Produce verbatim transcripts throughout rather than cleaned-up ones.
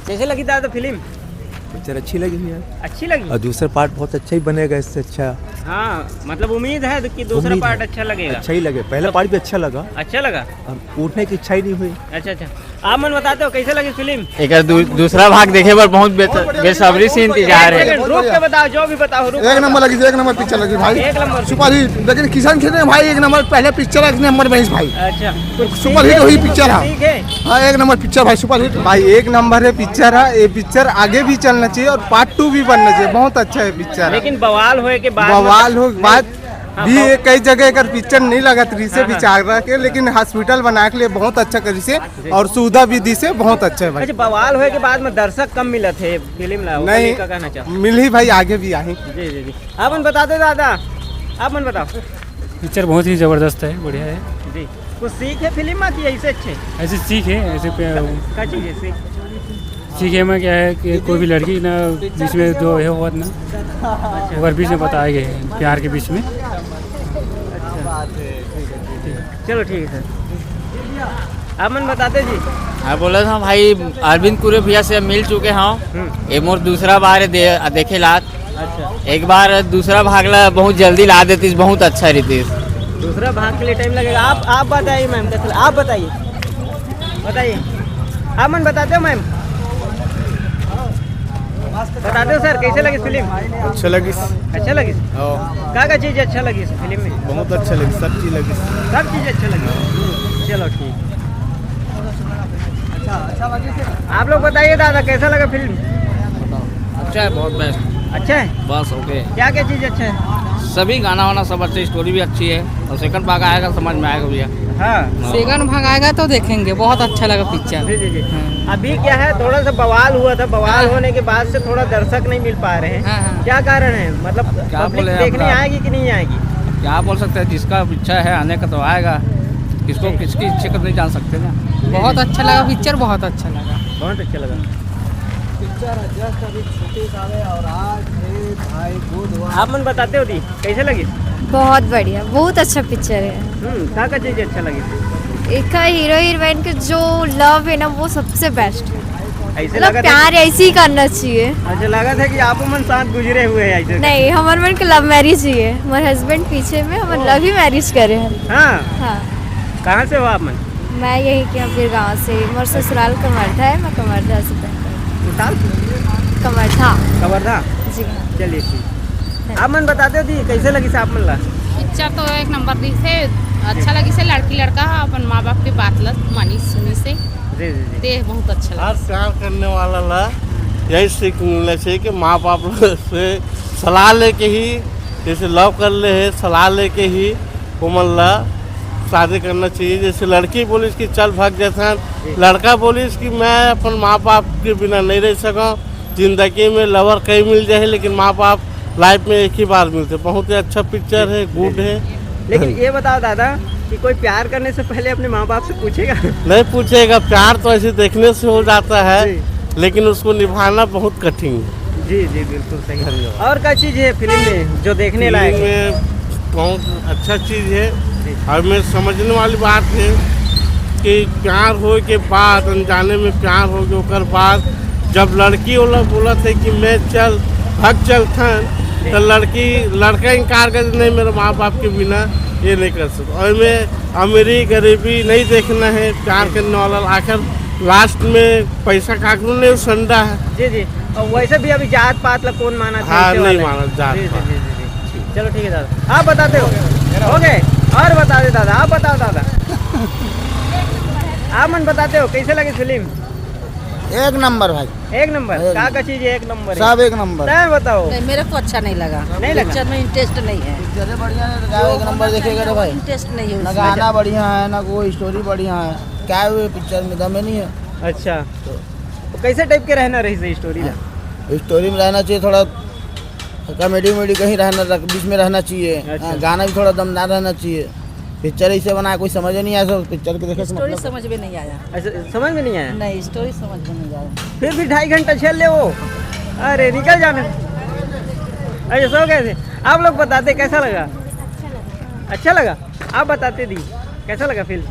कैसे लगी दादा फिल्म? पिक्चर अच्छी लगी भैया। अच्छी लगी? और दूसरा पार्ट बहुत अच्छा ही बनेगा इससे अच्छा। हाँ, मतलब उम्मीद है कि दूसरा उम्मीद पार्ट है। अच्छा लगेगा। अच्छा ही लगे, पहला पार्ट भी अच्छा लगा। अच्छा लगा? और उठने की इच्छा ही नहीं हुई। अच्छा, अच्छा। आप मन बताते हो कैसे लगी फिल्म? एकर दू-, दूसरा भाग देखे बर बहुत बेस-, बेसब्री से इंतजार है। एक सेकंड, रुक के बताओ, जो भी बताओ, रुक एक के नंबर बताओ। लगी, एक नंबर पिक्चर लगी भाई। एक नंबर। Super hit. लेकिन किशन खेते भाई एक नंबर, पहले पिक्चर एक नंबर में भाई। अच्छा। सुपर हिट वही पिक्चर है। ठीक है। हाँ, एक नंबर पिक्चर भाई, सुपर हिट। भाई एक नंबर है पिक्चर है, ये पिक्चर आगे भी चलना चाहिए और पार्ट टू भी बनना चाहिए। बहुत अच्छा है पिक्चर। लेकिन बवाल होए के बाद बवाल हो, बाद हाँ, भी बवाल। ये कई जगह एकर पिक्चर नहीं लगत रही से हाँ, हाँ। विचार रह के, लेकिन हॉस्पिटल बना के लिए बहुत अच्छा करी से और सुविधा भी दी से बहुत अच्छा है भाई। अच्छा, बवाल होए के बाद में दर्शक कम मिलत है फिल्म ला, ओकर नहीं, लिए का कहना चाहो? मिलही भाई, आगे भी आही। जी, जी, जी। आप मन बता दो दादा, आप मन बताओ। पिक्चर बहुत ही जबरदस्त है, बढ़िया है। जी, कुछ सीख है फिल्म में कि ऐसे अच्छे? ऐसे सीख है, ऐसे पे का चीज़ है सीख? सीख है में क्या है कि कोई भी लड़की ना बीच में जो है होत ना, ओकर बीच में बताए गए हैं प्यार के बीच में। चलो ठीक है सर, आप मन बताते जी। हाँ, बोला था भाई, अरविंद कुरे भैया से मिल चुके हैं। हम्म। ये मोर दूसरा बार है दे-, देखे लात। अच्छा। एक बार दूसरा भाग ला बहुत जल्दी ला देती, बहुत अच्छा रहती। दूसरा भाग के लिए टाइम लगेगा। आप, आप बताइए मैम, कैसे, आप बताइए, बताइए, आप मन बताते हो मैम? बताते हो सर, कैसे लगी फिल्म? अच्छा लगी। अच्छा लगी? हाँ। का का चीज अच्छा लगी इस फिल्म में? बहुत अच्छा लगी, सब चीज लगी। सब चीज अच्छा लगी। चलो ठीक। आप लोग बताइए दादा, कैसा लगा फिल्म? अच्छा है, बहुत बेस्ट। अच्छा है? बस ओके। क्या क्या चीज अच्छा है? सभी गाना वाना सब अच्छे, स्टोरी भी अच्छी है, और सेकंड भाग आएगा, समझ में आएगा भैया। हाँ। सेकंड भाग आएगा तो देखेंगे, बहुत अच्छा लगा पिक्चर। जी, जी, जी। हाँ। अभी क्या है, थोड़ा सा बवाल हुआ था, बवाल हाँ। होने के बाद से थोड़ा दर्शक नहीं मिल पा रहे हैं। हाँ, हाँ। क्या कारण है, मतलब क्या पब्लिक बोले देखने अपना? आएगी कि नहीं आएगी? क्या बोल सकते हैं, जिसका इच्छा है आने का तो आएगा, किसको जी। किसकी इच्छा को नहीं जान सकते ना। बहुत अच्छा लगा पिक्चर, बहुत अच्छा लगा। बहुत अच्छा लगा। पिक्चर जस्ट अभी छूटे जावे और आज है भाई बुधवार। आप मन बताते हो दी, कैसे लगी? बहुत बढ़िया, बहुत अच्छा पिक्चर है। हम्म, का का चीज अच्छा लगी? एक हीरो हीरोइन के जो लव है ना, वो सबसे बेस्ट। ऐसे मतलब लगा था प्यार ऐसे ही करना चाहिए। अच्छा, लगा था कि आप मन साथ गुजरे हुए हैं ऐसे। नहीं, हमर मन के लव मैरिज ही है। हमारे हस्बैंड पीछे में, हम ओ। लव ही मैरिज करे हैं। हाँ। हाँ। कहाँ से हो आप मन? मैं यहीं के हूँ, बीरगांव से। मोर ससुराल कवर्धा है, मैं कवर्धा से belong करती हूँ। कवर्धा? कवर्धा। जी हाँ। चलिए ठीक। आप मन बताते हो दी, कैसे लगी से आप मन ला? पिक्चर तो एक नंबर दिस हे, अच्छा लगिस हे। लड़की लड़का अपन माँ बाप के बात ल मानिस सुनिस हे। जी, जी, जी। ते बहुत अच्छा लगा। हर प्यार करने वाला ला यही सीख मिलना चाहिए कि माँ बाप से सलाह लेके ही, जैसे लव कर ले है, सलाह लेके ही ओमन ला शादी करना चाहिए। जैसे लड़की बोलिस कि चल भाग जाथन, लड़का बोलिस कि मैं अपन माँ बाप के बिना नहीं रह सकूँ, जिंदगी में लवर कई मिल जाए, लेकिन माँ बाप लाइफ में एक ही बार मिलते। बहुत ही अच्छा पिक्चर है, गुड है। लेकिन ये बताओ दादा कि कोई प्यार करने से पहले अपने माँ बाप से पूछेगा? नहीं पूछेगा, प्यार तो ऐसे देखने से हो जाता है, जी। लेकिन उसको निभाना बहुत कठिन है। जी, जी, बिल्कुल सही। धन्यवाद। और क्या चीज़ है फिल्म में जो देखने लायक फिल्म है? में बहुत अच्छा चीज़ है। जी। और मैं समझने वाली बात है कि प्यार होए के बाद, अनजाने में प्यार हो गए, ओकर बाद जब लड़की वाला बोला था कि मैं चल, भाग चलथन, तो लड़की, लड़का इनकार कर दे, "नहीं, मेरे माँ बाप के बिना ये नहीं कर सकता।" और मैं अमीरी गरीबी नहीं देखना है, प्यार करने वाला आखिर लास्ट में पैसा काकरो नहीं संडा है। जी, जी। और वैसे भी अभी जात पात ला कौन माना था, हाँ, ऐसे नहीं वाला है। माना जात जी, जी, पात। जी, जी, जी। चलो ठीक है दादा, आप बताते हो, हो गए। और बता दे दादा, आप बताओ दादा। आप मन बताते हो कैसे लगे फिल्म? एक नंबर भाई। एक नंबर? एक का, का नंबर। चीज एक नंबर है? सब एक नंबर। तैं बताओ। नहीं, मेरे को अच्छा नहीं लगा। नहीं लगा? पिक्चर में इंटरेस्ट नहीं है। पिक्चर बढ़िया है तो क्या एक नंबर देखेगा रे भाई? इंटरेस्ट नहीं है ना उसमें। गाना बढ़िया है, ना कोई स्टोरी बढ़िया है। क्या हुए पिक्चर में दम ही नहीं है। अच्छा। तो तो कैसे टाइप के रहना रही से स्टोरी में? हाँ, स्टोरी में रहना चाहिए थोड़ा, कॉमेडी वॉमेडी कहीं रहना, रख-, बीच में रहना चाहिए। अच्छा। हाँ, गाना भी थोड़ा दमदार रहना चाहिए। पिक्चर ऐसे बनाया, कोई समझ नहीं आया, सब पिक्चर के देखे से स्टोरी मतलब समझ में नहीं आया। अच्छा, समझ में नहीं आया? नहीं, स्टोरी समझ में नहीं आया। फिर भी ढाई घंटा झेल ले वो। अरे, निकल जाना। अच्छा, सो गए थे। आप लोग बताते, कैसा लगा? अच्छा लगा। आप बताते दी, कैसा लगा फिल्म?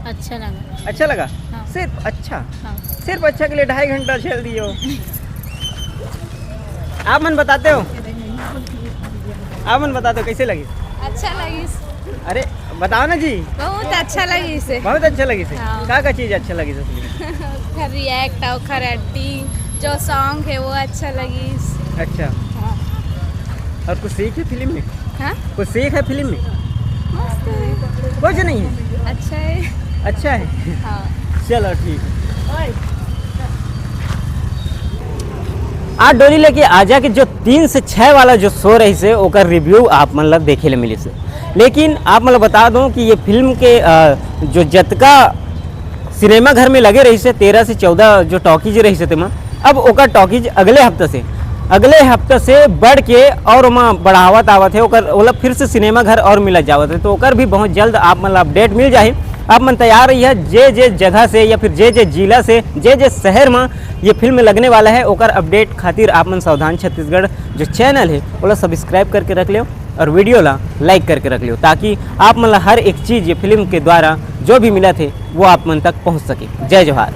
अच्छा लगा। अच्छा लगा? हाँ। सिर्फ अच्छा? हाँ। सिर्फ अच्छा के लिए ढाई घंटा झेल दियो। आप मन बताते हो, आप मन बताते हो कैसे लगिस? अच्छा लगिस। अरे बताओ ना जी। बहुत अच्छा लगिस हे। बहुत अच्छा लगिस हे। हाँ। का का चीज अच्छा लगिस हे फिल्म? ओखर रिएक्ट, ओखर एक्टिंग, जो सॉन्ग है वो अच्छा लगिस। अच्छा। हाँ। और कुछ सीख है फिल्म में? हाँ? कुछ सीख है फिल्म में? मस्त है। कुछ नहीं है। अच्छा है। अच्छा है। हाँ। चलो ठीक है। आज डोली लेके आजा के जो तीन से छः वाला जो शो रहिस हे, ओकर रिव्यू आप मन ला देखे ले मिलिस हे। लेकिन आप मन ला बता दूं कि ये फिल्म के अ, जो जतका सिनेमा घर में लगे रहिस हे, तेरह से चौदह जो टॉकीज रहिस हे तेमा, अब ओकर टॉकीज अगले हफ्ता से, अगले हफ्ता से बढ़ के और ओमा बढ़ावत आवत हे, ओकर ओला फिर से सिनेमा घर और मिलत जावत हे। तो ओकर भी बहुत जल्द आप मन ला अपडेट मिल जाही। आप मन तैयार रहिए, जे जे जगह से या फिर जे जे जिला से, जे जे शहर में ये फिल्म लगने वाला है, ओकर अपडेट खातिर आप मन सावधान छत्तीसगढ़ जो चैनल है, ओला सब्सक्राइब करके रख लियो और वीडियो ला लाइक करके रख लियो, ताकि आप मन ला हर एक चीज़ ये फिल्म के द्वारा जो भी मिलत हे, वो आप मन तक पहुँच सके। जय जोहार।